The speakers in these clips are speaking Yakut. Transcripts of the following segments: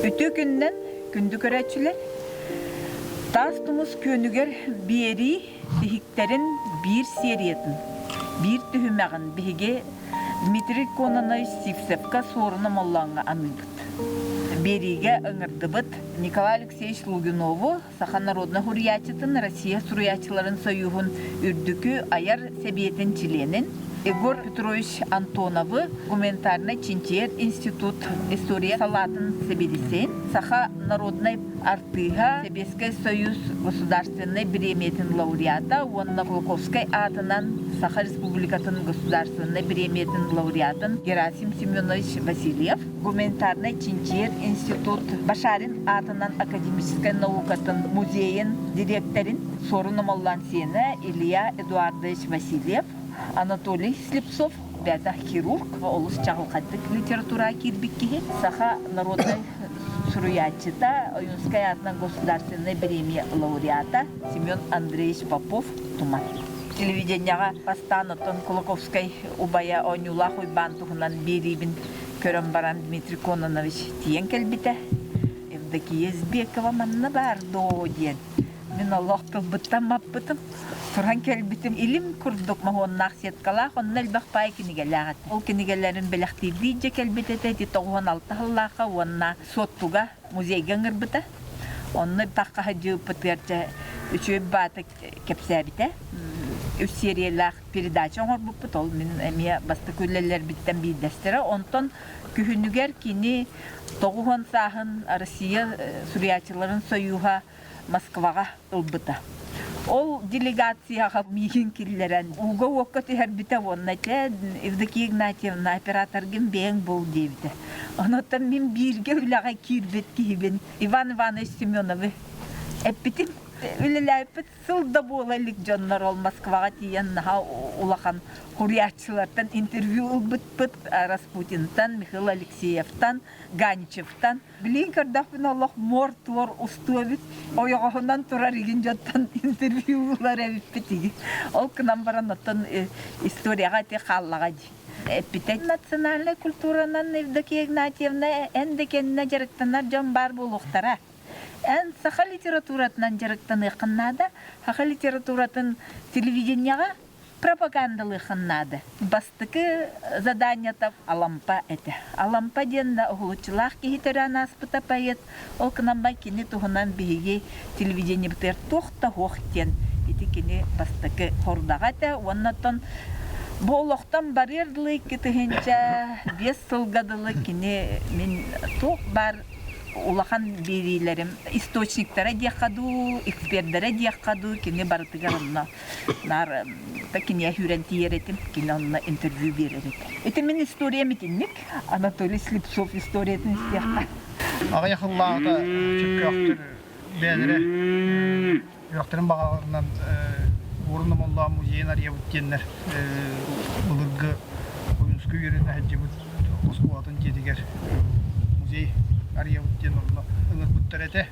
Үтүө күнүнэн, күндү көрөөччүлэр! Таас тумус күөнүгэр биэрии тиһиктэрин биир сериятын, биир түһүмэҕин биһиги Дмитрий Кононович Сивцевка Суорун Омоллооҥҥо аныыбыт. Биэриигэ ыҥырдыбыт Николай Алексеевич Лугинову, Саха народнай суруйааччытын Россия суруйааччыларын сойууһун үрдүкү айар сэбиэтин чилиэнин Егор Петрович Антоновы гуманитарнай чинчийэр институт история салаатын сэбиэдиссэйин, Саха народнай артыыһа, Сэбиэскэй Союз государственнай бириэмийэтин лауреата уонна Кулаковскай аатынан Саха Республикатын государственнай бириэмийэтин лауреатын Герасим Семенович Васильев, Гуманитарнай чинчийэр институт Башарин аатынан академическай наукатын музейын дириэктэрин Суорун Омоллоон сиэнэ Илья Эдуардович Васильев, Анатолий Слепцов, бэйэтэ хирург, олус чаҕылхайдык литератураҕа киирбит киһи, саха народнай суруйааччыта, Ойуунскай аатынан государственнай бириэмийэ лауреата Семен Андреевич Попов Тумат. Телевидениеҕа бастаан оттон Кулаковскай убайа Оонньуулаах Уйбаан туһунан биэриибин көрөн баран Дмитрий Кононович тиийэн кэлбитэ. Евдокия Избекова манна баар доо диэн. Мин олох тылбыттан маппытым. Туран кэлбитим илим курдук моһуоннаах сеткалаах, онно элбэх паай кинигэлээх этэ. Ол кинигэлэрин бэлэхтиирдии дьэ кэлбит этэ ити 96 сыллаахха уонна Суоттуга музейга ыҥырбыта. Онно тахха дьыыппытыгар дьэ үчүгэй баата кэпсээбитэ. Үс сериялаах передача оҥорбуппут, ол мин эмиэ бастакы үлэлэрбиттэн биирдэстэрэ. Онтон күһүнүгэр кини 90 сааһын Россия суруйааччыларын сойууһа Москваҕа ылбыта. Ол делегацияҕа миигин киллэрэн ууга-уокка түһэрбитэ уонна чэ, Евдокия Игнатьевна, операторгын бэйэҥ бул диэбитэ. Онуоттан мин бииргэ үлэҕэ киирбит киһибин Иван Иванович Семеновы эппитим. Үлэлээбиппит сыл да буола илик дьоннор ол Москваҕа тиийэн наһаа улахан суруйааччылартан интервью ылбыппыт Распутинтан, Михаил Алексеевтан, Ганичевтан. Билигин көрдөхпүнэ олох муор-туор устуу эбит. Ойоҕоһунан турар игин дьонтон интервью ылар эбиппит игин. Ол гынан баран оттон историяҕа ити хааллаҕа дии. Эппитэ национальнай культуранан Евдокия Игнатьевна эн да кэннэ дьарыктанар дьон баар буолуохтара. Эн саха литературатынан дьарыктаныаххын наада. Саха литературатын телевидениеҕа пропагандалыаххын наада. Бастакы заданиета Алампа этэ. Алампа диэн да уһулуччулаах киһи төрөөн ааспыта поэт. Ол гынан баран кини туһунан биһиги телевидениебытыгар туох да суох диэн ити кини бастакы хорудаҕа этэ. Уонна оттон бу олохтон барыар дылы 2005 сылга дылы кини мин туох баар улахан биэриилэрим источниктара диэххэ дуу, экспердэрэ диэххэ дуу, кини барытыгар онно наар да киниэхэ сүүрэн тиийэр этим, кини онно интервью биэрэр этэ. Ити мин историям итинник. Анатолий Слепцов историятын истиэххэ. Аҕыйах сыллааҕыта Чөккөөхтөр бэйэлэрэ үрэхтэрин баҕаларынан Уорун Омоллоон музейын арыйабыт диэннэр былыргы Ойуунускай үөрэнэ сылдьыбыт оскуолатын дьиэтигэр музей арыйабыт диэн онно ыҥырбыттар этэ.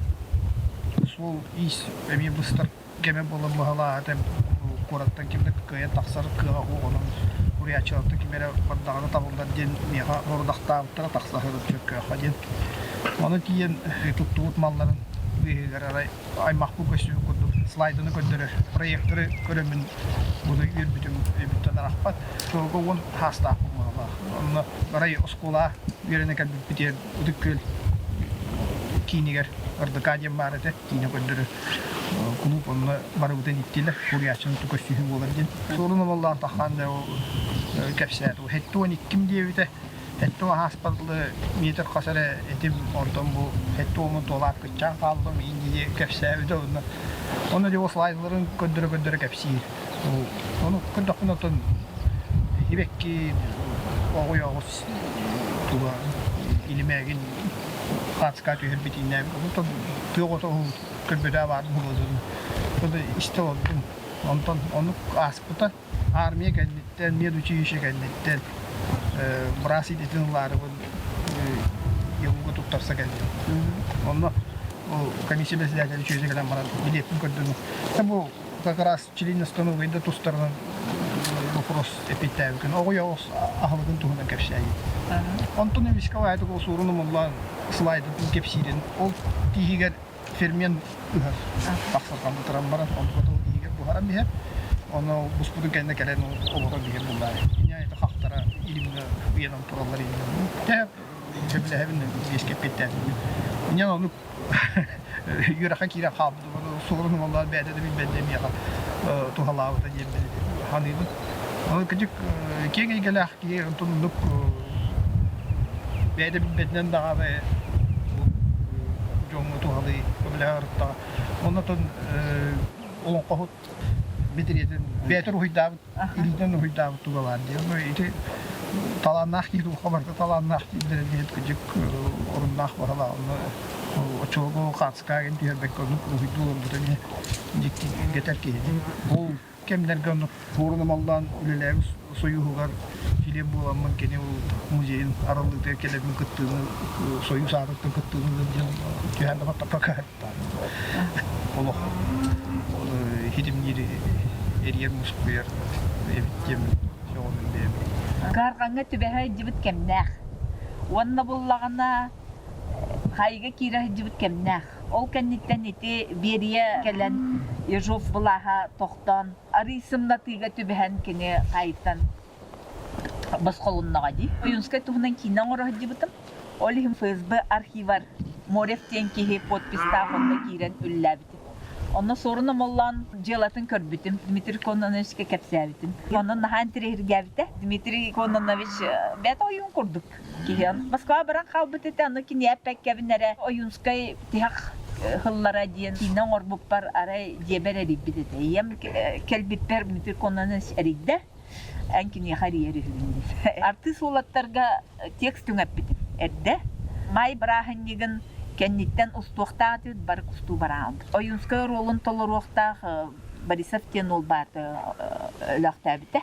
Суол-иис эмиэ быстар кэмэ буолан быһалааһа этэ куораттан ким да кыайан тахсар кыаҕа суох онон уруйааччылартан ким эрэ бардаҕына табыллар диэн миэхэ сорудахтаабыттара тахса сылдьар диэн. Ону тиийэн туттубут малларын быыһыгар арай аймахпын көстүбүт курдук слайданы көрдөрөр проекторы көрөммүн буну үөрбүтүм өйбүттэн арахпат. Сорго уон хаастаахпын баҕалаах. Онно арай оскуолаҕа үөрэнэ кэлбиппитигэр Ытык Күөл киинигэр РДК диэн баар этэ, киинэ көрдөрөр кулууп онно барыбытын иттилэр, суруйааччыны көстүүһү буолар диэн. Суорун Омоллоон таххан да кэпсээтэ. Хэттуон икким диэбитэ. Хэттуон ааспатлы метр хас эрэ этим, онтон бу хэттуомун туолаат кыччаан хааллым, иин кэпсээбитэ онно. Онно дьэ слайдларын көрдөрө-көрдөрө кэпсиир. Ону көрдөхпүнэ оттон сибэкки оҕуй оҕус туга илимээгин хаацка түһэрбитиннээн онтон тыа оҕото көрбөтөө баар буолуо истэ олордум. Онтон оннук ааспыта. Армия кэнниттэн, медучилище кэнниттэн быраас идэтин ылаарыбын ЕГУга туттарса кэллим. Онно комиссия председателя үчүгэйдик кэлэн баран билиэппин көрдөрдүм. Бу как раз членство да тустарынан. боппуруос эппиэттээбиккин оҕо оҕус аһылыгын туһунан кэпсээйин. Онтон эмискэ аайытык ол суорун омуллаан слайдын кэпсиирин ол тииһигэр фермент ыһар тахсархан бытаран баран онтукатын иһигэр буһаран биһэр ону буспутун кэннэ кэлэн олорон биһэр буллаары ини айта хахтара илимҥэ ыйанан тураллар иһин сөбүлэһэбин биэскэ эппиэттээтим иньэн ону үөрэххэ киирэн хаалбыт суорун омоллоон бэйэтэ да билбэт миэхэ туһалаабыта диэн саныыбын ол кырдьык киэҥ эйгэлээх киһи онтон оннук бэйэтэ билбэтинэн даҕаны дьоҥҥо туһалыы көмөлөһө ырыттаҕа. Оннотон олоҥхоһут мэтириэтин бэйэтэ уруһуйдаабыт, илиитинэн уруһуйдаабыт туга баар дии. Ону ити талааннаах киһи туохха барыта талааннаах дииллэрэ диэн кырдьык оруннаах баһылаах. Онно оччолорго хаацкаа түһэрбэккэ оннук уруһуйдуу олорбута эмиэ дьиктиргэтэр киһини. Ол кэмнэргэ оннук суорун-омоллоон үлэлээбит сойууһугар килиэп буоламмын кини ол музейын арыллыытыгар кэлэммин кыттыыны сойуус аатыттан кыттыыны ылыам диэн түһээн да баттаппакка олох хитимниир эрийэр мускуйар эбит диэн сөҕөмүн бэйэм. Кыһарҕаҥҥа түбэһэ сылдьыбыт кэмнээх. Уонна буллаҕына хайга киирэ сылдьыбыт кэмнээх. Ол кэнниттэн ити Берия кэлэн Ежов былааһа тохтоон, арыый сымнатыыга түбэһэн кини хаайтан босхолуннаҕа дии. Ойуунскай туһунан киинэ оҥоро сылдьыбытым. Ол иһин ФСБ архивар Морев диэн киһи подпистаах онно киирэн үлэлээбитим. Онно Суорун Омоллоон дьыалатын көрбүтүм, Дмитрий Кононовичка кэпсээбитим. Онон наһаа интэриэһиргээбитэ. Дмитрий Кононович бэйэтэ ойуун курдук киһи. Москва баран хаалбыт этэ, аны кини эппэккэбин эрэ Ойуунскай тиһэх һыллара диэн киинэ оҥорбуппар арай дьиэбэр эрийбит этэ. Ийэм кэлбиппэр Дмитрий Кононович эрийдэ. Эн киниэхэ эрийэр үһүгүн диир. Артыыс уолаттарга текст түҥэппитим эрдэ. Маай бырааһынньыгын кэнниттэн устуохтаах этибит, бары кустуу бараабыт. Ойуунскай оруолун толоруохтаах Борисов диэн уол баата өлөөхтөөбүтэ.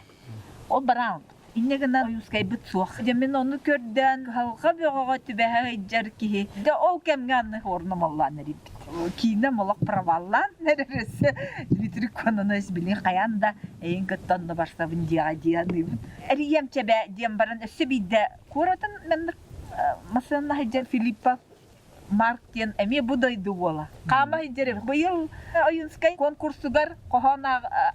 Ол бараабыт. Инньэ гынан Ойуускайбыт суох. Дьэ мин ону көрдөөн кыһалҕа бөҕөҕө түбэһэ сылдьар киһи. Дьэ ол кэмҥэ аны орномоллоон эрийбит. Киинэ молох проваллаан эрэр өссө Дмитрий Кононович билин хайаан да эйин кытта онно барсабын диэҕэ дии саныыбын. Эрийиэм чэбэ диэн баран өссө биирдэ куоратын маннык массыынана сылдьар Филиппов Марк диэн эмиэ бу дойду уола. Хаама сылдьар быйыл Ойуунскай конкурсугар хоһоон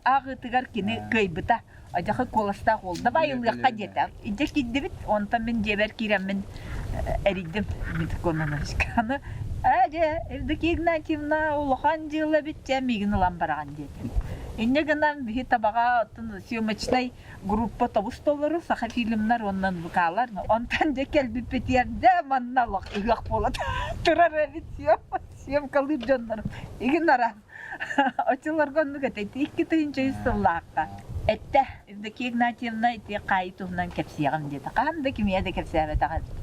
ааҕыытыгар кини кыайбыта. Адьахы куоластаах уол. Давай ылыахха диэтэ. Дьэ киирдибит. Онтон мин дьиэбэр киирэммин эрийдим Дмитрий Кононовичка. Аны ээ дьэ Евдокия Игнатьевна улахан дьыала эбит дьэ миигин ылан бараҕын диэтэ. Инньэ гынан биһи табаҕа оттон съемочнай группа тобус толору саха фильмнар уонна нвк-лар. Онтон дьэ кэлбиппитигэр дьэ манна олох ыһыах буола турар эбит съемкалыыр дьоннор игин араас оччолорго оннук этэ 2003 сыллаахха эттэ Евдокия Игнатьевна ити хаайыы туһунан кэпсиэҕим диэтэ хаһан да кимиэхэ да кэпсээбэтэх эбит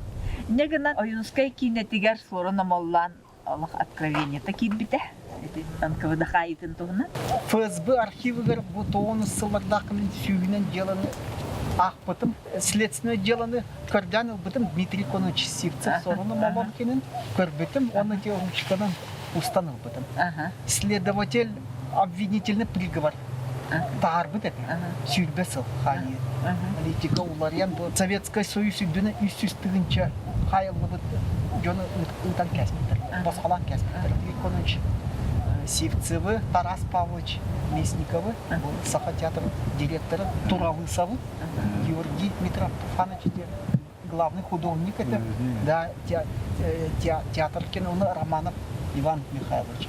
инньэ гынан Ойуунскай киинэтигэр Суорун Омоллоон олох откровениета киирбитэ ити НКВД хаайыытын туһунан. ФСБ архивыгар бу тоҕус сыллардаах сүүһүнэн дьыаланы аахпытым. Следственное дьыаланы көрдөөн ылбытым Дмитрий Конович Сивцев Сорун Омоллоон көрбүтүм уонна те ручканан устан ылбытым. Следователь обвинительный приговор таһаарбыт этэ. 20 сыл хаайыы. Политика уларыйан бу Советскай Союз үрдүнэн 300 тыһыынча хаайыллыбыт дьону ыытан кээспиттэр, босхолоон кээспиттэр. Иконович Сивцевы, Тарас Павлович Местниковы, бу Саха театрын директорын Туралысовы, Георгий Митрофанович главный художник это, да, театр киноны Романов Иван Михайлович.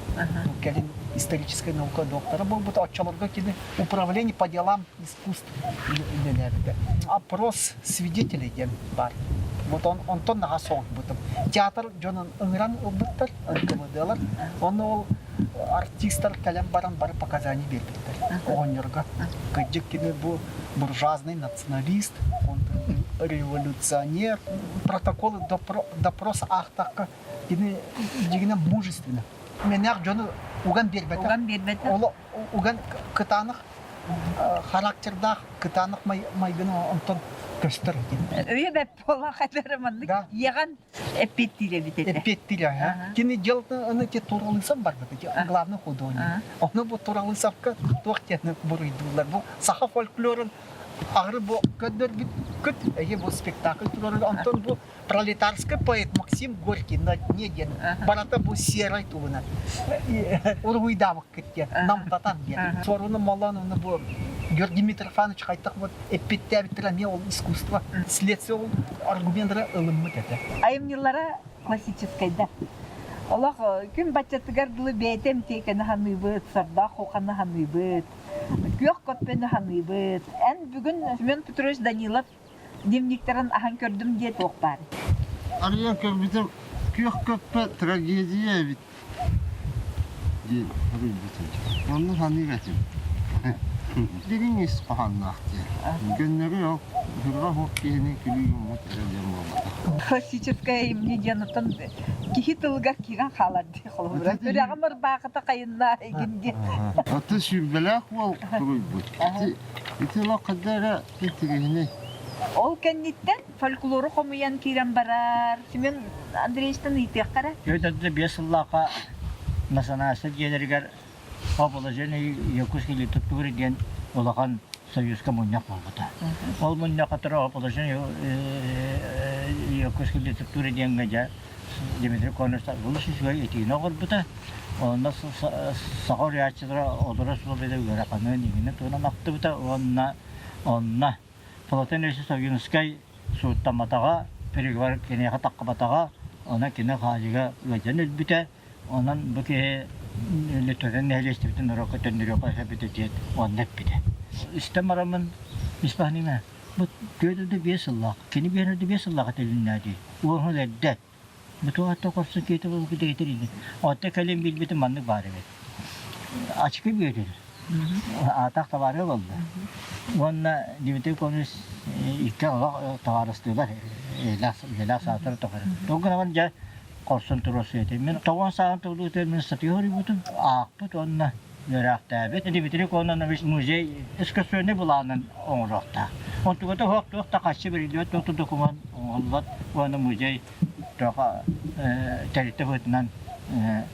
Кэлин историческая наука доктора буолбут. Оччолорго кини управление по делам искусств үлэлээбитэ. Опрос свидетелей диэн баар. Вот он, онтон наһаа соһуйбутум. Театр дьонун ыҥыран ылбыттар, НКВД-лар. Онно ол артистар кэлэн баран бары показания биэрбиттэр оҕонньорго. Кырдьык кини бу буржуазный националист, революционер. Протоколы допрос аахтахха кини дьигинэ мужественно. Мэнээх дьону уган биэрбэтэх. Уган биэрбэтэх. Оло уган кытаанах характердаах кытаанах майгыны онтон көстөр. Өйө бэп буолан хатара маннык иэҕэн эппиэттиир эбит этэ. Эппиэттиир аха. Кини дьыаланы те туралысам барбыт главный художник. Ону бу туралысапка туох диэн буруйдууллар. Бу саха фольклорун Аҕыры бу көрдөрбүт эги бу спектакль турарыгар онтон бу пролетарский поэт Максим Горький на дне диэн барата бу серай туһунан уруһуйдаабыккыт диэн намтатан диэн соруну молон уну бу Георгий Митрофанович хайтах вот эппиттээбиттэрэ эмиэ ол искусство следствие ол аргументтара ылыммыт этэ. Айымньылара классическайдар. Олох күн баччатыгар дылы бэйэтэ эмтиэкэни ханыыбыт, сордоох кууканы ханыыбыт, күөх көппөнү ханыыбыт. Эн бүгүн Семен Петрович Данилов дневниктарын аһан көрдүм диэ туох баар. Арыйан көрбүтүм күөх көппө трагедия эбит диэн суруйбутум. Онну саныыр этим. Дириҥ ис хоһоонноох диэн. Көннөрү ол ырра суох киһини күлүү гыммыт эрэ диэн буолбатах. Классическая имни диэн оттон киһи тылыгар киирэн хаалар дии холобура. Үрэҕим ырбаахыта хайынна игин диэн. Аты сүүрбэлээх уол суруйбут. Ити ити олох хайда эрэ Интириэһинэй. Ол кэнниттэн фольклору хомуйан киирэн барар. Семен Андреевичтан ыйытыахха эрэ. Өйдөдө биэс сыллаахха национальнай дьиэлэригэр по положению Якутской литературы диэн улахан союзка мунньах буолбута. Ол мунньахха тура положение Якутской литературы диэҥҥэ дьэ Дмитрий Конович олус үчүгэй этиини оҥорбута. Онно саха уруйааччылара олорор суолбайда ыараханын иҥинэ туһунан ахтыбыта уонна Онно Платон Ильич Огинскай сууттамматаҕа, приговор киниэхэ таххыбатаҕа, онон кини хаайыыга ыалдьан өлбүтэ. Онон бу киһи литватын нэһилиэстибитин норуокка төннөрүөххэ сөп этэ диэн онно эппитэ. Истэн бараммын испаһыныма бу 405 сыллаах, кини 405 сыллаах этилиннэ дии. Уоһун эрдэ. Бу туох атта корсун киһитэ буолбут дэгитэр ини. Онто кэлин билбитим маннык баар эбит. Ачыкы бүөтүр. Аатах табаарыга буолла. Уонна Дмитрий Конович икки олох табаарыстыылар үйэлээх саастара тухары. Ол гынан дьэ хорсун туруорсуйа этим. Мин тоҕон сааһын туолуутугар мин статья суруйбутум, аахпыт уонна үөрэхтээбит Дмитрий Кононович музей экскурсионный былаанын оҥоруохтаах. Онтугата суох туох да харчы бэриллибэт, туох да докумуон оҥоһуллубат уонна музей туох тэрилтэ быһыытынан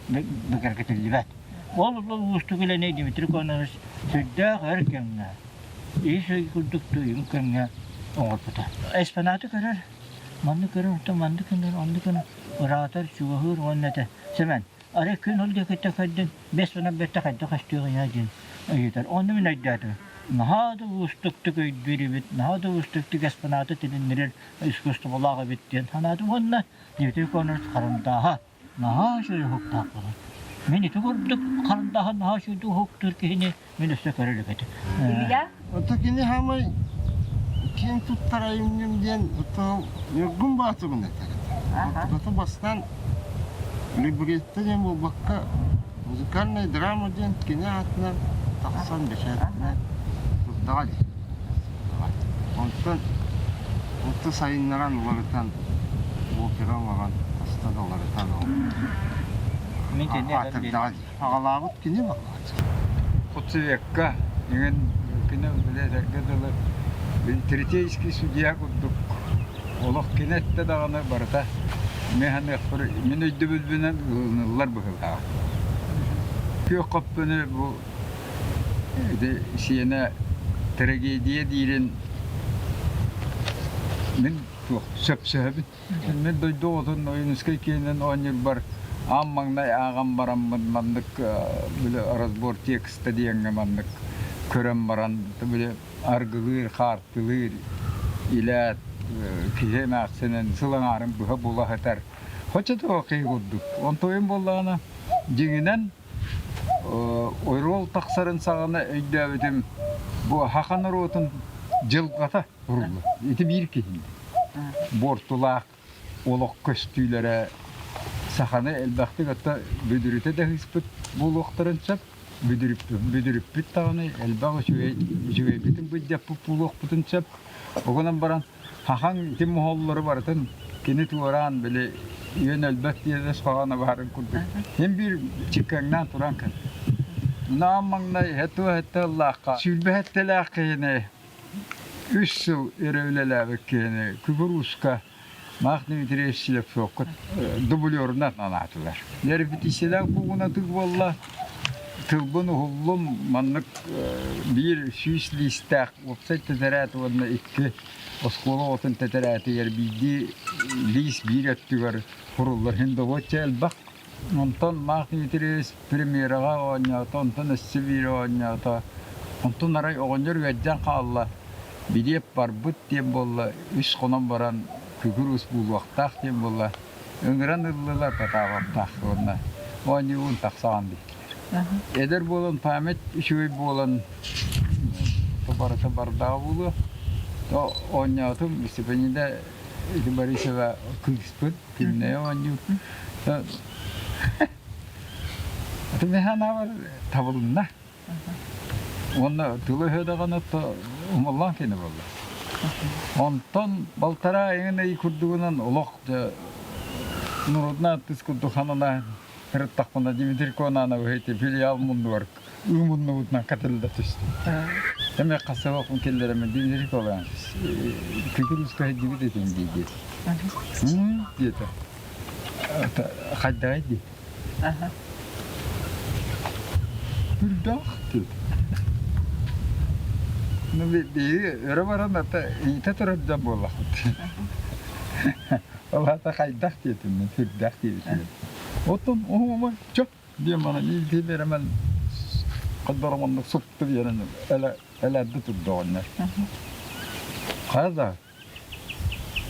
бигэргэтиллибэт. Ол уустук үлэни Дмитрий Кононович сүрдээх өр кэмҥэ, ис ый курдук туйун кэмҥэ оҥорбута. Экспонаты көрөр, маннык көрөр, онтон маннык гынар, оннук гынар, ыраатар, чугаһыыр уонна этэ Сэмэн, Арай күн ол диэкиттэн көрдүн, бэс гынан бэртэ хайдах өстүөҕүй диэн ыйытар. Онно мин өйдөөтүм. Наһаа да уустуктук өйдүүр эбит, наһаа да уустуктук экспонаты тилиннэрэр искусстволаах эбит диэн санаатым уонна Дмитрий Конович харандааһа наһаа үчүгэй уһуктаах буолар. Мин ити курдук харандааһа наһаа үчүгэйдик уһуктуур киһини мин өссө көрө илик этим. Илья? Ото кини хаамай киэн туттар айымньым диэн ото Ньургун Баатырын этэр этэ. Ото бастаан либретто диэн буолбакка музыкальная драма диэн кини аатынан тахсан бэчээттэнэн турдаҕа дии. Онтон онто сайыннаран уларытан опера оҥорон хаста да уларытан Мин кини аатырдаҕа дии. Аҕалаабыт кини баҕалааччы. Худсовекка иҥин кини били этэргэ дылы третейский судья курдук олох кини эттэ даҕаны барыта мин саныахпар мин өйдөбүлбүнэн ылыныллар быһыылаах. Күөх хоппуну бу ити сиэнэ трагедия диирин мин туох сөпсөһөбүн. Мин дойду оҕотун Ойуунускай киэнин оонньуурбар аан маҥнай ааҕан бараммын маннык били разбор текста диэҥҥэ маннык көрөн баран били аргылыыр, хаартылыыр, илээт киһи эмээхсинин сыл аҥаарын быһа була сытар. Хочотуох киһи курдук. Онтуойум буоллаҕына дьиҥинэн оруол тахсарын саҕана өйдөөбүтүм бу саха норуотун дьылҕата Уруулар. Ити биир киһи. Буортулаах олох көстүүлэрэ саханы элбэхтик атта бүдүрүтэ да ыыспыт буолуохтарын сөп. Бүдүрүппүт даҕаны элбэх үчүгэй үчүгэйбитин былдьаппыт буолуохпутун сөп. Ол баран хахаҥ ити моһоллору барытын кини туораан били үөн өлбөт диэн өс хоһооно баарын курдук. Син биир чиккаҥнаан туран кэл. Наам маҥнай һэтуо һэттэ ыллаахха сүүрбэ һэттэлээх киһини Үс сыл эрэ үлэлээбит киһини Күбүр-Ууска Маах Дмитриевич Слепцовка дублерунан анаатылар. Репетициялаах куугунатык буолла. Тылбын уһуллум маннык биир 100 лиистээх уопсай тэтэрээт уонна икки оскуола оҕотун тэтэрээтигэр биирдии лиис биир өттүгэр куруллар иһин добуочча элбэх. Онтон Маах Дмитриевич премьераҕа оонньоото, онтон өссө биири оонньоото. Онтон арай оҕонньор ыалдьан хаалла, билиэп барбыт диэн буолла, үс хонон баран күкүр уус буолуохтаах диэн буолла. Ыҥыран ыллылар Потаповтаах уонна оонньуубун тахсаҕын диэтилэр. Эдэр буолан память үчүгэй буолан барыта бардааҕа буолуо. То оонньоотум Степанида Борисова кыыспыт күннэйэ оонньуур. Мин санаабар табылынна. Уонна тыла-өһө даҕаны умуллаан кини буолла. Онтон балтараа эҥин ый курдугунан олох дьэ норуотунай артыыс курдук санана сырыттахпына Дмитрий Конанович ити филиал муннугар ыы муннубутунан кэтиллэ түстүм. Эмиэ хасыһыахпын киллэрэммин Дмитрий Конович күкүр ууска сылдьыбыт этим дии диэтэ. Диэтэ. Хайдаҕай дии. Үрдээх диэт. Ну, биһиги өрө баран ата иитэ турар дьон буоллахпыт. Ол аата хайдах диэтим мин сүрдээх диэбитим. Оттон оһуомай чөп диэн баран иитин эрэмэн ходоромоннук супту биэрэн элэ элэрдэ турда оҕонньор. Хайа да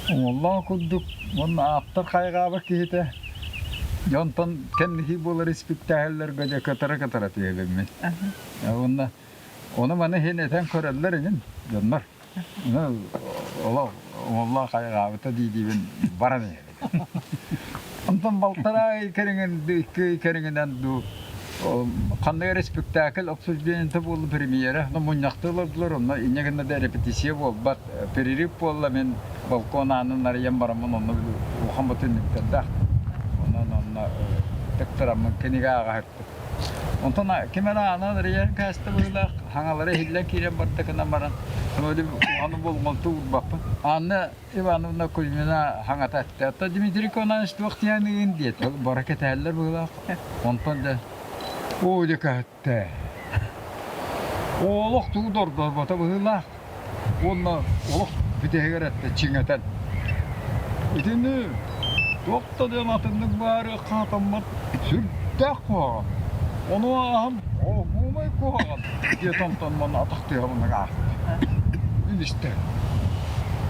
Оҥоллоох курдук уонна ааптар хайҕаабат киһитэ. Дьэ онтон кэнники буолар испиктээһиллэргэ дьэ кытара-кытара түһэбиммин. Уонна ону-маны иһин этэн көрөллөр иҥин дьоннор. Олох оҥоллоох хайҕаабыта дии-диибин баран иһэбин. Онтон балтараа ый кэриҥин икки ый кэриҥинэн дуу ханнык эрэ спектакль обсуждениета буолла премьера мунньахтыы олордулар онно инньэ гына да репетиция буолбат перерыв буолла мин балкон аанын арыйан бараммын онно улахан ботинниктардаах онон онно тыктараммын кинигэ ааҕаһыттым онтон ким эрэ аанын арыйан кээстэ быһыылаах хаҥалара иһиллэн киирэн барда гынан баран улахан болҕомто уурбаппын Анна Ивановна Кузьмина хаҥата эттэ. Оттон Дмитрий Конович туох диэн ыйын диэтэ. Бара кэтэһэллэр быһыылаах. Онтон дьэ оо дьэ көһүттэ. Олох тугу да ордорбото быһыылаах. Уонна олох бүтэһигэр эттэ чиҥэтэн. Итини туох да диэн атыннык баарыахха хатаммат сүрдээх куһаҕан. Ону ааһан оһуомай куһаҕан диэт онтон манна атах тыаһабын аахта. Мин истэ.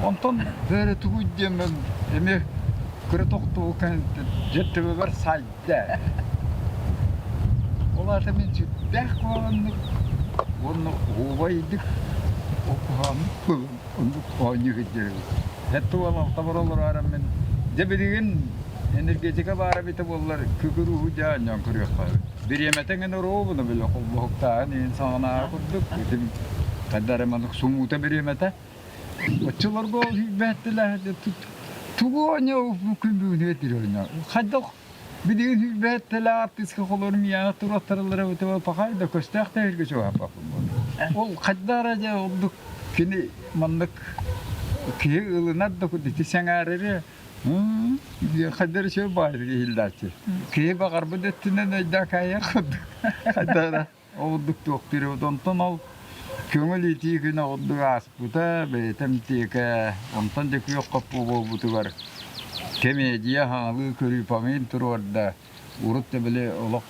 Онтон бэйэрэ тугуй диэммин эмиэ кыра тохтуу кэнниттэн дьэ төбөбөр сайда. Ол аата мин сүрдээх куһаҕаннык уонна оһуобайдык ол куһаҕаннык оннук оонньуу сылдьар эбит. Сэттэ уон алта олорор мин дьэ билигин энергетика баара эбитэ буоллар күкүр ууһу дьэ оонньоон көрүөххэ эбит. Бириэмэтэ эҥин оруобуна били холбоһуктааһын иһин саҕанааҕы курдук итим хайда эрэ маннык сумуута бириэмэтэ. Оччолорго ол сүүрбэттэлээх тугу оонньоо күн бүгүнүгэр диэри оонньоо. Хайдах билигин сүүрбэттэлээх артыыска холорум ийэҕэ туруоттараллара эбитэ пахай да көстөөх да иһиргэ чугаһаппаппын буолла. Ол хайдах эрэ дьэ ордук кини маннык киһи ылынар да ити сэҥээрэри хайдах эрэ үчүгэй баҕайытык иһиллээччи. Киһи баҕарбыт өттүнэн өйдөөх каайар курдук. Хайдах эрэ ордук туохтуур эбит. Онтон ол көҥүл итии күнэ ордук ааспыта, бэйэтэ эмтиэкэ, онтон дьэ күөх хоппу буолбутугар кэмиэдьийэ хаҥалыы көрүү помин туруорда. Урут да били олох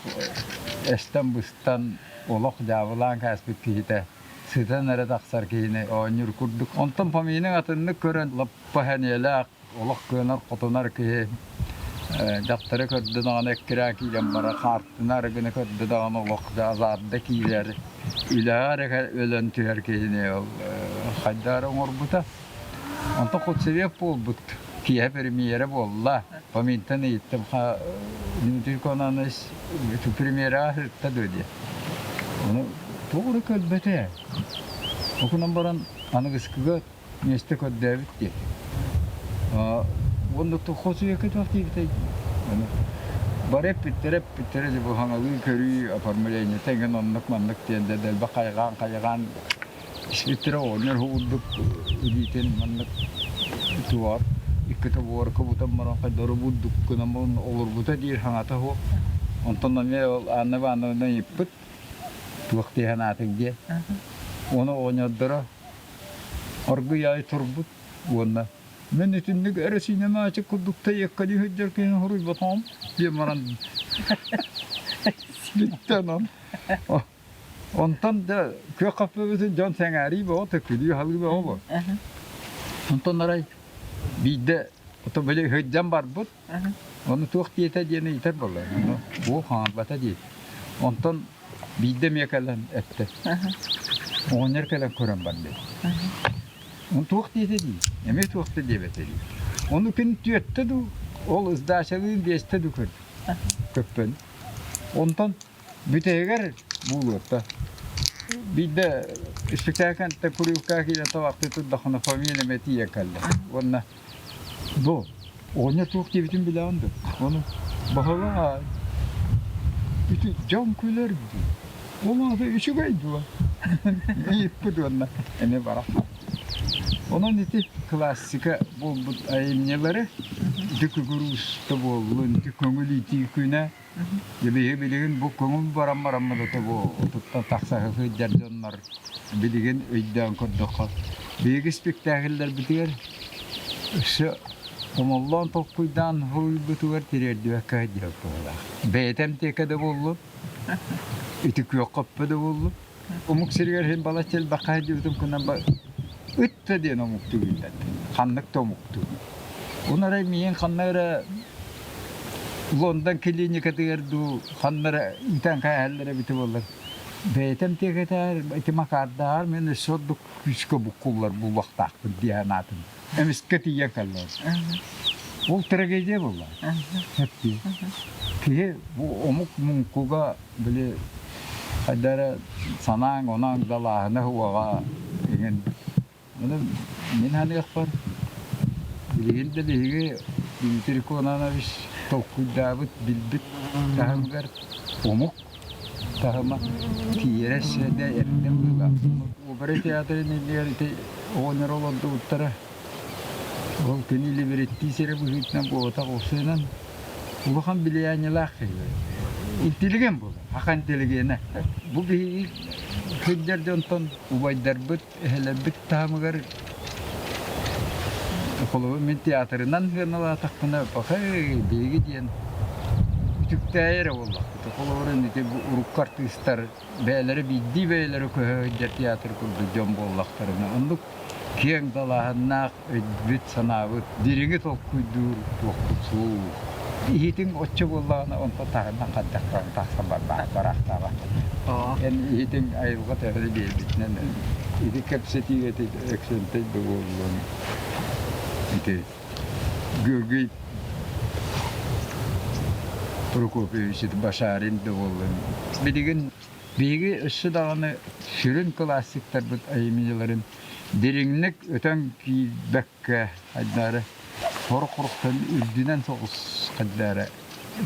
эстэн-быстан, олох дьаабылаан кээспит киһитэ сытан эрэ тахсар киһини оонньуур курдук. Онтон Фомины атыннык көрөн лаппа сэниэлээх, олох кыанар-хотунар киһи дьахтары көрдө даҕаны эккирээ киирэн барар, хаартыны арыгыны көрдө даҕаны олох азаарда киирэр, үлэҕэ эрэ өлөн түһэр киһини ол хайдах эрэ оҥорбута. Онтон худсовет буолбут, киэһэ премьера буолла. Фоминтан ыйыттым, Дмитрий Кононович премьераҕа сырытта дуо диэн. Ону туох эрэ көрбөтө. Окунан баран аныгыскыга миэстэ көрдөөбүт дии. Уонна хосуйака туох диэбитэй? Бары эппиттэрэ эппиттэрэ дьэ бу хаҥалыы көрүү оформлениета эҥин оннук-маннык диэн дьэ дэлби хайҕаан-хайҕаан испиттэрэ оҕонньор уһугурдук илиитин маннык туоҕар иккитэ буорка бутан баран хайдары бурдук гынан олорбута диир хаҥата суох. Онтон эмиэ ол Анна Ивановна ыйыппыт. Туох дии санаатыҥ диэ. Ону оҕонньордоро оргуй аайы турбут уонна мин итинник эрэсиинэ курдук тэйиэккэлии сылдьар киһи хоруйбатаҕым диэн баран бүттэ онон. Онтон да күөх хаппыбытын дьон сэҥээрии бөҕө, күлүү-халыы бөҕө буол. Онтон арай биирдэ ото били сылдьан барбыт, ону туох диэтэ диэн ыйытар буолла. Ону уу хаҥарбата дии. Онтон биирдэ эмиэ кэлэн эттэ. Оҕонньор кэлэн көрөн барда. Ону туох диэтэ дии? Эмиэ туох да диэбэтэ дии. Ону күн түөртэ дуу, ол сдачалыын биэстэ дуу көрдүм. Көппөн. Онтон Бүтэһигэр буолуота. Биирдэ спектакльтан курилка киирэн табахтыы турдаххына фамилиям этиийэн кэллэ. Уонна бу оҕонньор туох диэбитин билэҕин дуо? Ону баһылаай ити дьон күлэр дуу? Ол аата үчүгэй дуо? Ыйыппыт уонна эмиэ барах. Онон ити классика буолбут айымньылары ити күкүрүүстэ буоллун, ити көҥүл иитии күнэ Дьэ биһиги билигин бу көҥүл баран бараммыт ото бу отуттан тахса сылдьар дьоннор билигин өйдөөн көрдөххө биһиги спектакльлэрбитигэр өссө омоллоон толкуйдаан суруйбутугар тириэрдибэккэ сылдьар быһыылаах. Бэйэтэ эмтиэкэ да буоллун, ити күөх хөппө да буоллун, Омук сиригэр иһин балачча элбэххэ сылдьыбытым гынан ыт да диэн омуктуу билбэт. Ханнык да омуктуу. Оны эрэ миигин ханна эрэ Лондон клиникатыгар дуу ханна эрэ ыытан кээһэллэр эбитэ буоллар. Бэйэтэм тиэкэтээр ити Макардааҕар мин өссө ордук күүскэ буккуллар буолуохтаахпын дии санаатым. Эмискэ тиийэн кэллэ. Ол трагедия буолла. Киһи бу омук муҥкуга били хайда эрэ санааҥ онооҥ далааһына уоҕа иҥин Ону мин саныахпар билигин да биһиги Дмитрий Кононович толкуйдаабыт, билбит таһымыгар омук таһыма тиийэрэ сиэдэ эрдэ быһыылаах. Опера театрын иннигэр ити оҕонньор олордубуттара. Ол кини либереттии сирэ быһыытынан буолбатах охсуунан улахан влияниелаах киһи. Интеллигент буолар, аха интеллигенэ. Бу биһиги сылдьар дьонтон убайдарбыт, эһэлэрбит таһымыгар холобур мин театрынан сыаналаатахпына пахай биһиги диэн үтүктээйи эрэ буоллахпыт. Холобур ити урукку артыыстар бэйэлэрэ биирдии бэйэлэрэ көһө сылдьар театр курдук дьон буоллахтарына оннук киэҥ далааһыннаах өйбүт-санаабыт дириҥи толкуйдуур туохпут суох. Иһитиҥ оччо буоллаҕына онтон таһынан хайдах даҕаны тахсан бараахтаабат. Эн иһитиҥ айылҕа төһө биэрбитинэн ити кэпсэтиигэ ити Өксөнтөй да буоллун ити Георгий Прокопьевич Башарин да буоллун билигин биһиги өссө даҕаны сүрүн классиктарбыт айымньыларын дириҥник өтөн киирбэккэ хайдаары сорох-сорохтон үрдүнэн соҕус хайдаары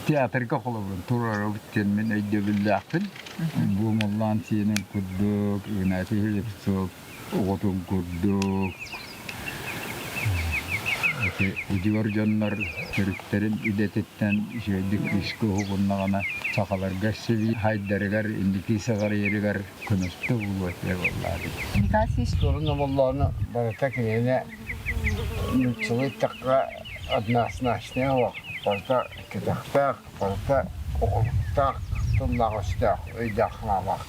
театрга холобурун туруорабыт диэн мин өйдөбүллээхпин. Бу Муллаан сиэнин курдук, Игнатий Слепцов оҕотун курдук ити удьуор дьоннор төрүттэрин идэтиттэн үчүгэйдик күүскэ уһугуннаҕына сахаларга сибии хайдарыгар инники сыҕарыйарыгар көмөстө буолуо этэ буоллаабыт. Суорун Омоллоону барыта кинини нууччалыы эттэххэ однозначнай олох барыта кэтэхтээх, барыта оҕолуктаах, тыллаах-өстөөх, өйдөөх-санаалаах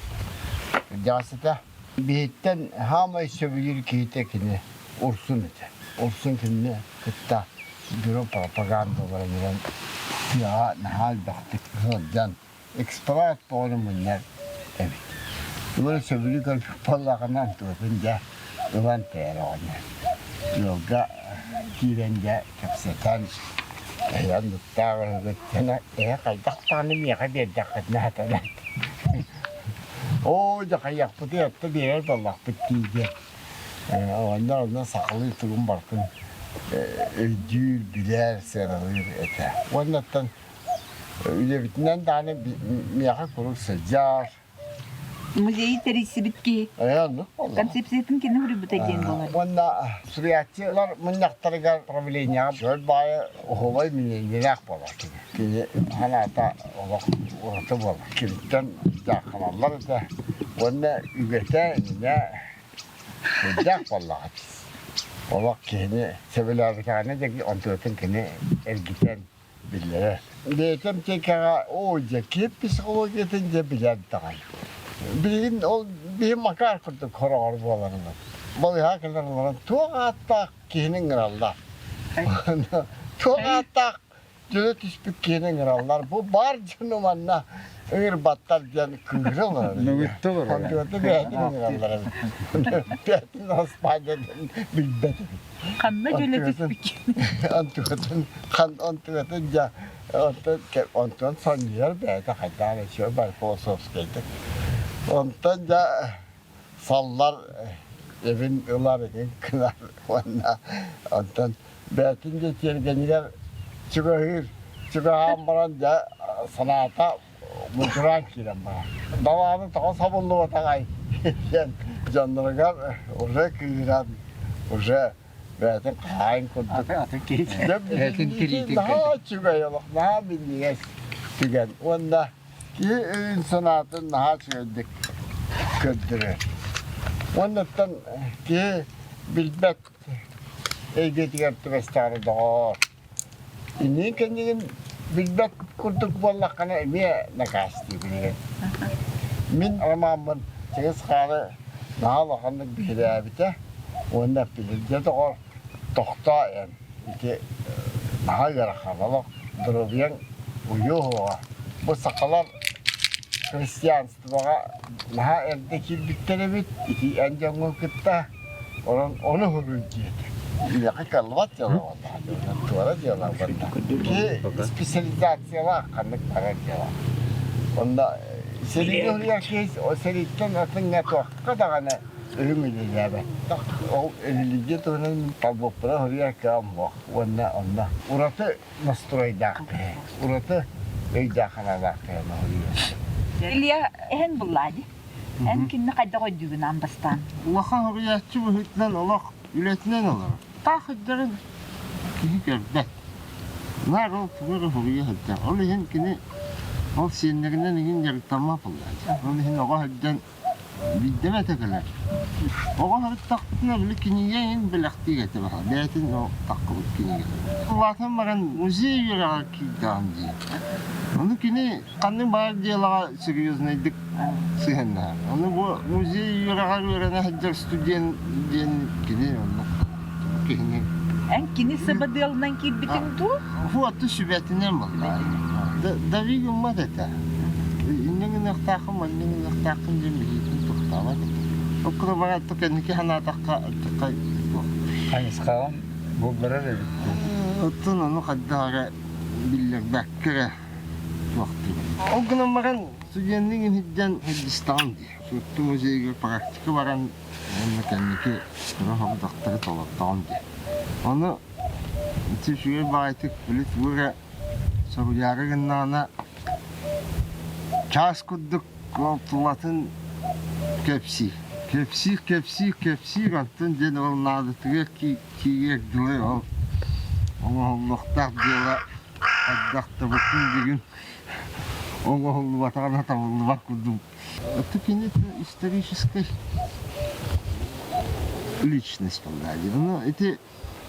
кырдьаҕас этэ. Биһиттэн саамай сөбүлүүр киһитэ кини Урсун этэ. Урсун кинини кытта бюро пропагандаларынан тыаҕа наһаа элбэхтик сылдьан экспромт бөҕөнү мунньар эбит. Тугу эрэ сөбүлүү көрбүт буоллаҕына онтугутун дьэ ылан тэйэр оҕонньор. Ыалга киирэн дьэ кэпсэтэн эһэ оннуктаах үһүгүт эһэ хайдах даҕаны миэхэ биэрдэххитинэ сатанар Оо, дьэ хайыахпытый, отто биэрэр буоллахпыт дии диэн. Оҕонньор онно сахалыы тугун барытын өйдүүр, билэр, сыаналыыр этэ. Уонна оттон үлэбитинэн даҕаны миэхэ куруук сылдьар. Музейы тэрийсибит киһи. Оннук буолла. Концепциятын кини суруйбута диэн буолар. Уонна суруйааччылар мунньахтарыгар правлениеҕа чөл баайы оһуобай мнениелээх буолар кини. Кини санаата олох ураты буолар. Киниттэн дьаахханаллар этэ. Уонна үгэтэ иннэ сүрдээх буоллаҕа. Олох киһини сөбүлээбэтэҕинэ да онтугатын кини эргитэн биллэрэр. Бэйэтэ аптекаҕа оо дьэ киһи психологиятын дьэ билэр даҕаны. Билигин ол биһи Макар курдук хороҕор буоларынан балыыһаҕа кэлэн олорон туох ааттаах киһини ыҥыраллар. Туох ааттаах дьөлө түспүт киһини ыҥыраллар. Бу баар дьону манна ыҥырбаттар диэн кыыһыра олорор. Мөҥүттэ олорор. Онтугата бэйэтин ыҥыраллар эбит. Бэйэтин аспаанньатын билбэт эбит. Ханна дьөлө түспүт Онтугатын хан онтугатын дьэ онтон онтон сонньуйар бэйэтэ хайдах эрэ үчүгэй бары философскайдык. Онтон дьэ саллар эбин ылар игин гынар уонна онтон бэйэтин дьэ тиэргэнигэр чугаһыыр чугаһаан баран дьэ санаата мудьураан киирэн барар. Далааны тоҕо сабыллыбатаҕай диэн дьонноругар уже кыыһыран уже бэйэтин хаайын курдук Атын киһи. Бэйэтин тириитин наһаа үчүгэй олох наһаа минньигэс түгэн уонна киһи өйүн санаатын наһаа үчүгэйдик көрдөрөр. Уоннаттан киһи билбэт эйгэтигэр түбэстэҕинэ доҕоор иннин кэннигин билбэт курдук буоллаххына эмиэ накаастыы билигин. Мин ромаммын Чыгыс Хааны наһаа улаханнык биһирээбитэ уонна эппитэ дьэ доҕор тохтоо эн ити наһаа ыарахан олох доруобуйаҥ уйуо суоҕа бу сахалар христианствоҕа наһаа эрдэ киирбиттэр эбит ити эн дьоҥҥун кытта онон ону уһуруй диэтэ миэхэ кыаллыбат дьыала буолла туора дьыала буолла киһи специализациялаах ханнык барар дьыала онно сэриигэ уһуйар киһи сэрииттэн атыҥҥа туохха даҕаны өһүҥ үлэлээбэт ол религия туһунан талбыппына уһуйар кыаҕым суох уонна онно ураты настройдаах киһи, ураты өйдөөх-санаалаах киһи уһуйуо. Илья, эһэн буллаа дии. Эн кинини хайдах өйдүүгүн аан бастаан? Улахан уһуйааччы быһыытынан олох үлэтинэн олорор. Таах сылдьарын киһи көрбөт. Наар ол тугу эрэ уһуйа сылдьар. Ол иһин кини ол сиэннэринэн иһин дьарыктаммат буоллаҕа. Ол иһин оҕо сылдьан Биирдэ этэ кэлэр. Оҕо сырыттахпытына били кинигэ иһин бэлэхтиир этэ баҕа. Бэйэтин ол таххыбыт кинигэ. Улаатан баран музей үөрэҕэр киирдэҕим дии. Ону кини ханнык баар дьыалаҕа серьезнайдык сыһыаннаһар. Ону бу музей үөрэҕэр үөрэнэ сылдьар студент диэн кини оннук киһини Эн кини сабыдыалынан киирбитиҥ дуу? Уоту сүбэтинэн буолла. Дави гыммат этэ. Иннин гыныахтааххын, маннын гыныахтааххын диэн биһиитин тохтообот этэ. Ол курдук баран кэнники санаатахха ардахха туох. Хайысхаҕын булларар эбит. Оттон ону хайдах эрэ биллэрбэккэ эрэ туохтуур. Ол гынан баран студенныҥ иһирдьэн сылдьыстаҕым дии. Суотту музейыгар практика баран уонна кэнники кыра сорудахтары толордоҕум дии. Ону ити үчүгэй баҕайытык били тугу эрэ соруйаары гыннаҕына чаас курдук ол тулатын кэпсиир. Кэпсиир, кэпсиир, кэпсиир, онтон диэн ол наадатыгар киириэр дылы ол оҥоһуллуохтаах дьыала хайдах да бу күн бүгүн оҥоһуллубатаҕына табыллыбат курдук. Это кини историческай личность буолла. Ну, ити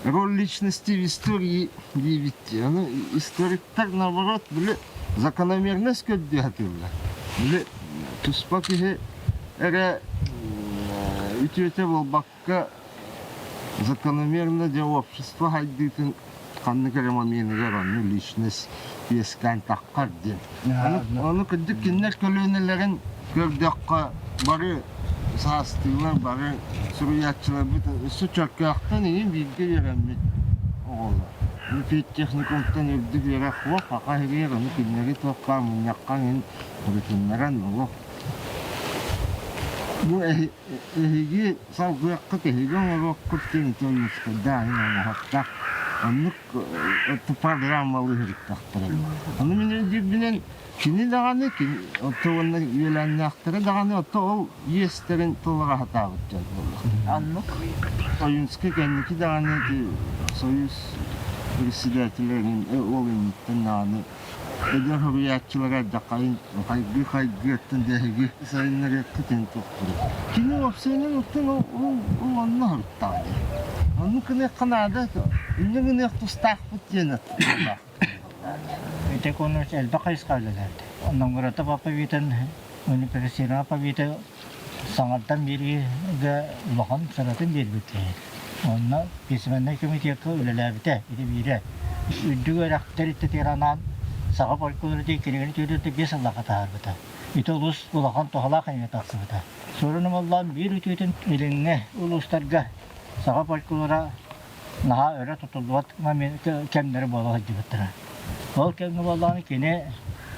роль личности в истории диэбит. Аны историктар наоборот били закономерность көрдүү сатыыллар. Били туспа киһи эрэ үтүөтэ буолбакка закономерно дьэ общество хайдыытын ханнык эрэ моменыгар онно личность үөскээн таххар диэн. Ону кырдьык кинилэр көлүөнэлэрин көрдөххө бары саастыылар, бары суруйааччыларбыт өссө Чөркөөхтөн иһин бииргэ үөрэммит оҕолор. Педтехникумтан үрдүк үөрэх суох, саха иһигэр ону кинилэри туохха мунньахха иһин ырытыннаран олох бу эһиги салгыаххыт, эһиги оҥоруоххут диэн тоннускайдааһын оҥоһуктаах оннук программалыы сырыттахтара. Ону мин өйдүүрбүнэн кини даҕаны, отто уонна үөлээннээхтэрэ даҕаны отто ол иэстэрин толоро сатаабыт дьон буоллахтара. Оннук. Ойунскай кэнники даҕаны ити Союз председателэ ол инниттэн даҕаны. Эдэр суруйааччылара дьахайын хайгыы-хайгыы өттүн дэһиги сайыннарыаххытын туохтуруй. Кини уопсайынан оттон ол ол онно хоруттаҕа дии. Оннук гыныахха наада, инньэ гыныах тустаахпыт диэн аттылаах. Ити курдук элбэх хайысха үлэлээбитэ. Новгородов Аповитын университетын Аповита саҥардан биэриигэ улахан сыратын биэрбит киһи. Онно письменнай комитекка үлэлээбитэ ити биирэ. Үрдүк үөрэх тэрилтэтигэр анаан саха фольклора диэн кинигэни түөртэ биэс сыллаахха таһаарбыта. Ити олус улахан туһалаах эмиэ тахсыбыта. Суорун Омоллоон биир үтүөтүн илиҥҥи улуустарга саха фольклора наһаа өрө тутуллубат кэмнэрэ буола сылдьыбыттара. Ол кэмҥэ буоллаҕына кини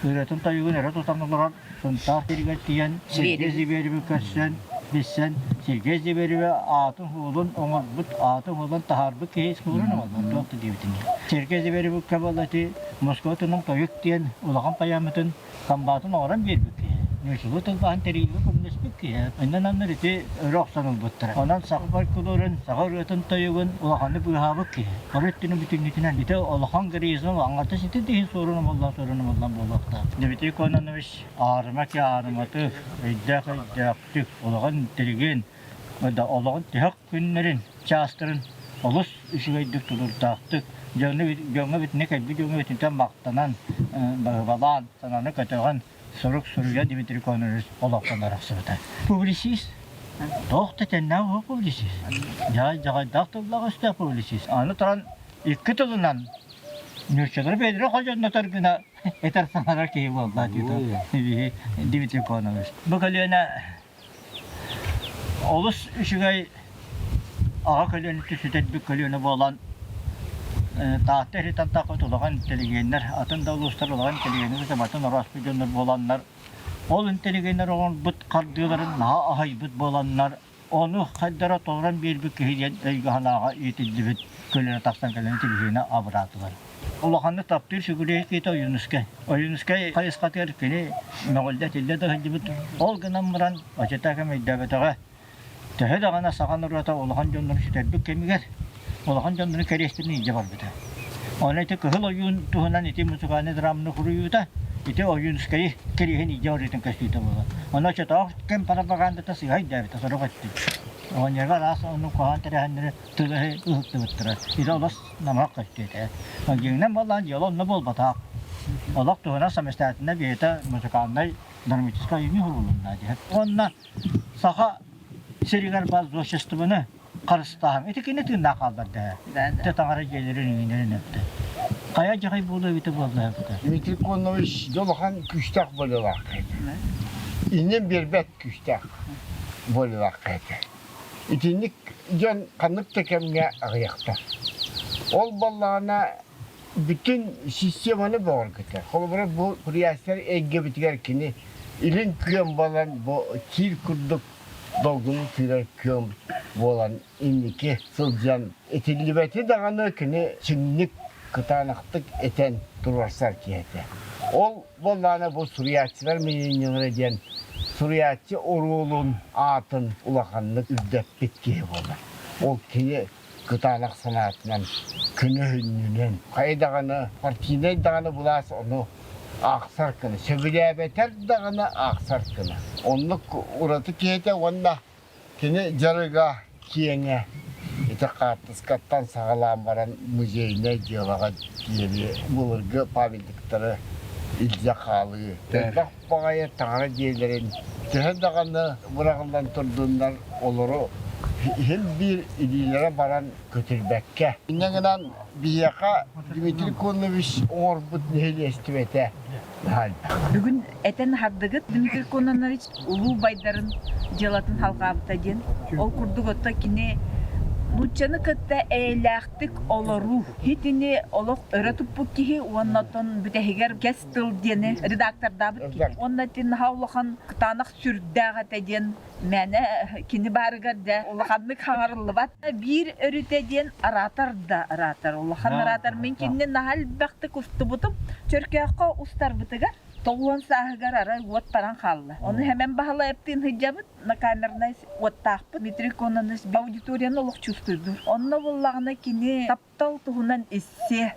ырыатын-тойугун өрө тутан олорор Сунтаар сиригэр тиийэн Сергей Зибереви көрсөн, билсэн, Сергей Зибереви аатын-суолун оҥорбут, аатын-суолун таһаарбыт киһи суорун оҥорбут туох да диэбитин. Сергей Зиберевикка буолла ити Москва тунун тойук диэн улахан поэматын комбатын оҥорон биэрбит киһи. Ньучулуу тылбааһын тэрийиигэ көмөлөспүт киһи. Иннин аннар ити өрө охсон ылбыттара. Онон саха фольклорун, саха ырыатын-тойугун улаханнык быыһаабыт киһи. Бары өттүнэн бүтүннүүтүнэн ити улахан гризм аҥардас ити да иһин суорун омуллан суорун омуллан буолуохтаах. Дмитрий Кононович аарыма ки аарыматык, өйдөөх өйдөөхтүк, олоҕун тилигин, да олоҕун тиһэх күннэрин, чаастарын олус үчүгэйдик тулуурдаахтык, дьону дьоҥҥо бүтүнэ кэлбит дьоҥҥо бүтүнтэн махтанан, баһыбалаан, санааны көтөҕөн сурук суруйа Дмитрий Кононович олохтон арахсыбыта. Публицист туох да тэннээх уһу публицист. Дьаҕайдаах тыллаах өстөөх публицист. Аны туран икки тылынан нууччалары бэйэлэрэ ходьоннотор гына этэр саҥарар киһи буолла дии Дмитрий Кононович. Бу көлүөнэ Олус үчүгэй аҕа көлүөнэттэн сүтэрбит көлүөнэ буолан Таатта иһиттэн таххыт улахан интеллигеннэр, атын да улуустар улахан интеллигеннэр сабатын орооспут дьоннор буоланнар, ол интеллигеннэр оҥорбут хардыыларын наһаа аһыйбыт буоланнар, ону хайдара толорон биэрбит киһи диэн өйгө-санааҕа иитиллибит көлүөнэ тахсан кэлэн телевизионы абыраатылар. Улаханнык таптыыр сүгүрүйэр киһитэ Ойуунускай. Ойуунускай хайысхатыгар кини мөҕүллэ-этиллэ да сылдьыбыт. Ол гынан баран оччотооҕу кэм өйдөөбөтөҕө. Төһө даҕаны саха норуота улахан дьоннорун сүтэрбит кэмигэр улахан дьоннорун кэриэстэрин илдьэ барбыта. Ону ити Кыһыл Ойуун туһунан ити музыкальнай драманы суруйуута ити Ойуунускайы кэриэһин илдьэ барыытын көстүүтэ буолар. Ону оччотооҕу кэм пропагандата сыыһа өйдөөбүтэ сорох өттүн. Оҕонньорго араас оннук хоһоон тэрээһиннэри тылы ыһыктыбыттара. Ити олус намыһах көстүү этэ. Дьиҥинэн буоллаҕына дьыала онно буолбатах. Олох туһунан самостоятельно бэйэтэ музыкальнай драматическай айымньы уһулунна диэн. Уонна саха сиригэр баар зодчествоны харыстааһын. Ити кини тыыннаах хаалларда. Ити таҥара дьиэлэрин иҥинэрин өттө. Хайа дьахай буолуо эбитэ буолла эбитэ. Дмитрий Конович улахан күүстээх волялаах этэ. Иннин биэрбэт күүстээх волялаах этэ. Итинник дьон ханнык да кэмҥэ аҕыйахтар. Ол буоллаҕына бүтүн системаны бөҕөргөтөр. Холобура бу куруйаастар эйгэбитигэр кини илин күөн буолан бу киир курдук долгуну күүрэр күөн буолан инники сылдьан этиллибэти даҕаны кини чиҥник кытаанахтык этэн туруорсар киһи этэ. Ол буоллаҕына бу суруйааччылар мнениелара диэн суруйааччы оруолун аатын улаханнык үрдэппит киһи буолар. Ол кини кытаанах санаатынан, көнөһүннүнэн, хайа даҕаны партийнай даҕаны былаас ону аахсар гына, сөбүлээбэтэр даҕаны аахсар гына. Оннук ураты киһи этэ уонна Кини дьарыга киэҥэ ити хаартыскаттан саҕалаан баран музейнай дьыалаҕа диэри былыргы памятниктары илдьэ хаалыы. Элбэх баҕайы таҥара дьиэлэрин төһө даҕаны быраҕыллан турдуннар олору иһин биир илиилэрэ баран көтүрбэккэ. Инньэ гынан биһиэхэ Дмитрий Конович оҥорбут нэһилиэстибэтэ наһаа элбэх. Бүгүн этэн аһардыгыт Дмитрий Кононович улуу байдарын дьыалатын халҕаабыта диэн. Ол курдук отто кини нууччаны кытта эйэлээхтик олоруу итини олох өрө туппут киһи уонна оттон бүтэһигэр кэс тыл диэни редактордаабыт киһи. Уонна ити наһаа улахан кытаанах сүрдээх этэ диэн мээнэ кини баарыгар дэ улаханнык хаҥарыллыбат. Биир өрүтэ диэн араатар да араатар улахан араатар мин кинини наһаа элбэхтик устубутум. Чөркөөххө устарбытыгар 90 сааһыгар арай уот баран хаалла. Ону Хэмэн Баһылайаптыын сылдьабыт, на камернай уоттаахпыт. Дмитрий Кононович аудиторияны олох чувствуйдуур. Онно буллаҕына кини таптал туһунан иссе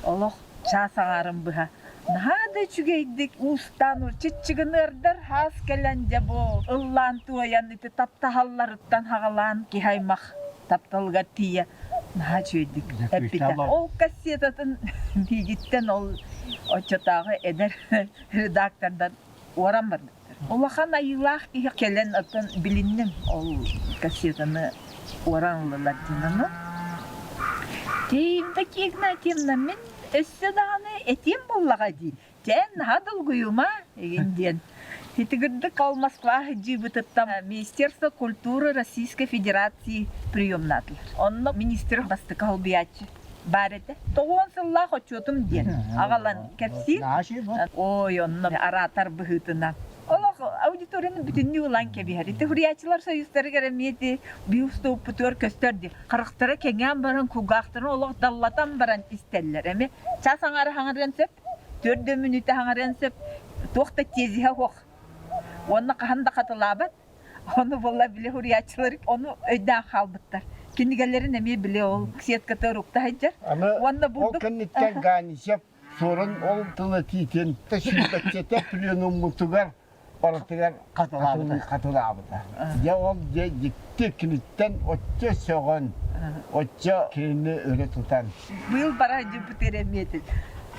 олох чаас аҥаарын быһа. Наһаа да үчүгэйдик уустаан чиччигыныардар хаас кэлэн дьэ бу ыллаан туойан ити таптаһалларыттан хаҕалаан киһи аймах тапталыгар тиийэ наһаа үчүгэйдик эппитэ. Ол кассетатын биигиттэн ол оччотооҕу эдэр редактордар уоран барбыттар. Улахан айыылаах киһи кэлэн оттон билинним ол кассетаны уоран ыллылар диэн ону. Евдокия Игнатьевна мин өссө даҕаны этиэм буоллаҕа дии. Чээн наһаа долгуйума игин диэн. Итигирдик ол Москва сылдьыыбытыттан Министерство культуры Российской Федерации приемнаатылар. Онно министр бастакы солбуйааччы баар этэ. Тоҕуон сыллаах отчуотум диэн аҕалан кэпсиир. Ой, онно араатар быһыытынан. Олох аудиторияны бүтүннүү ылан кэбиһэр. Ити суруйааччылар союзтарыгар эмиэ ити бюстуоппутугар көстөр дии. Харахтара кэҥээн баран, кулгаахтарын олох даллатан баран истэллэр. Эмиэ час аҥаара хаҥарыан сөп, төрдө мүнүүтэ хаҥарыан сөп. Туох да тезиһэ суох. Уонна хаһан да хатылаабат. Ону буолла били суруйааччылар ону өйдөөн хаалбыттар. Кинигэлэрин эмиэ били ол сетката ырукта сылдьар. Аны Уонна ол бурдук кэнниттэн Ганисев суорун ол тыл этиитин сүүрбэччэтэ пленуммутугар барытыгар Хатылаабыта. хатылаабыта. Дьэ ол дьэ дьикти киниттэн оччо сөҕөн, оччо кинини өрө тутан. Быйыл бара дьыппыт эмиэтин.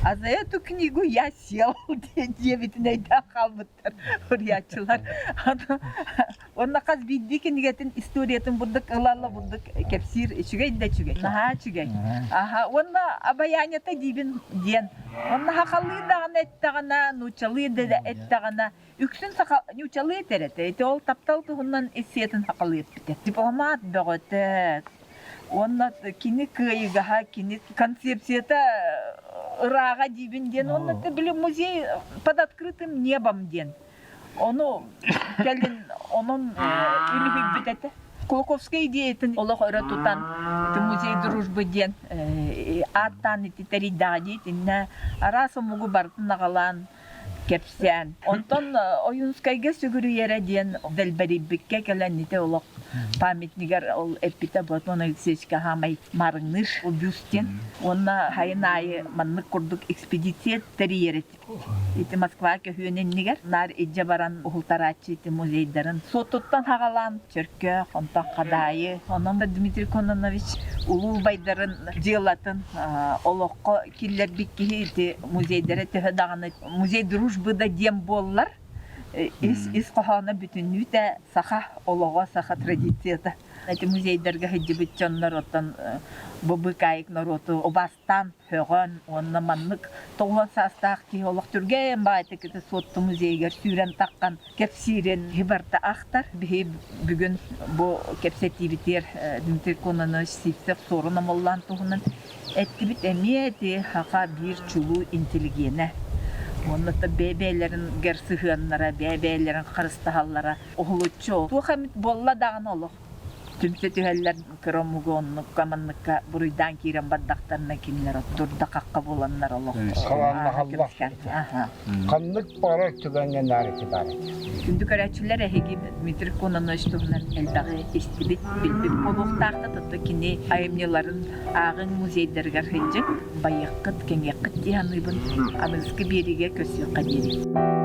А за эту книгу я сел диэбитин өйдөөн хаалбыттар суруйааччылар. Уонна хас биирдии кинигэтин историятын бурдук ылалла бурдук кэпсиир үчүгэй да үчүгэй. Наһаа үчүгэй. Аха уонна обаянията диибин диэн. Уонна хахалыы даҕаны эттэҕинэ, нууччалыы да эттэҕинэ, үксүн саха нууччалыы этэр этэ. Ити ол таптал туһунан иссиэтин хахалыы эппитэ. Дипломат бөҕөтө. Уонна кини кыайыгаһа, кини концепцията ырааҕа диибин диэн. Уонна били музей под открытым небом диэн. Ону кэлин онон үлүһүйбүт этэ. Кулаковскай идеятын олох өрө тутан ити музей дружбы диэн ааттаан ити тэрийдэҕэ дии итиннэ араас омугу барытын аҕалаан кэпсээн. Онтон Ойуунскайга сүгүрүйэрэ диэн дэлбэрийбиккэ кэлэн ити олох памятнигар ол эппитэ Платон Алексеевичка хаамай маарыҥныыр бюст диэн. Уонна хайын аайы маннык курдук экспедиция тэрийэр этибит. Ити Москва көһүөн иннигэр наар илдьэ баран уһултарааччы ити музейдарын суоттуттан хаҕалаан Чөркөөх, онтон Хадаайы, онон да Дмитрий Кононович улуу убайдарын дьыалатын олоххо киллэрбит киһи ити музейдара төһө даҕаны музей дружбы да диэн буоллар ис ис хоһооно бүтүннүүтэ саха олоҕо, саха традицията. Ити музейдарга сылдьыбыт дьоннор оттон бу быыкаайык норуоту убаастаан һөҕөн уонна маннык 90 саастаах киһи олох түргэн баҕайытык ити Суотту музейыгар сүүрэн таххан кэпсиирин киһи барыта ахтар. Биһи бүгүн бу кэпсэтиибитигэр Дмитрий Кононович Сивцев Суорун Омоллоон туһунан эттибит. Эмиэ ити саха биир чулуу интеллигенэ. Уонна бэйэ-бэйэлэрин сыһыаннара, бэйэ-бэйэлэрин харыстаһаллара уһулуччу. Туох эмит буолла даҕаны олох түмсэ түһэллэр кыра омугу оннукка манныкка буруйдаан киирэн бардахтарына кинилэр дурда-хахха буоланнар олох Халааннаһаллар. Ханнык баҕарар түгэҥҥэ наар ити баар этэ. Күндү көрөөччүлэр эһиги Дмитрий Кононович туһунан элбэҕи истибит, билбит буолуохтаахтыт, оттон кини айымньыларын ааҕыҥ музейдарыгар сылдьыҥ, байыаххыт, кэҥиэххит дии саныыбын. Аныгыскы биэриигэ көрсүөххэ диэри.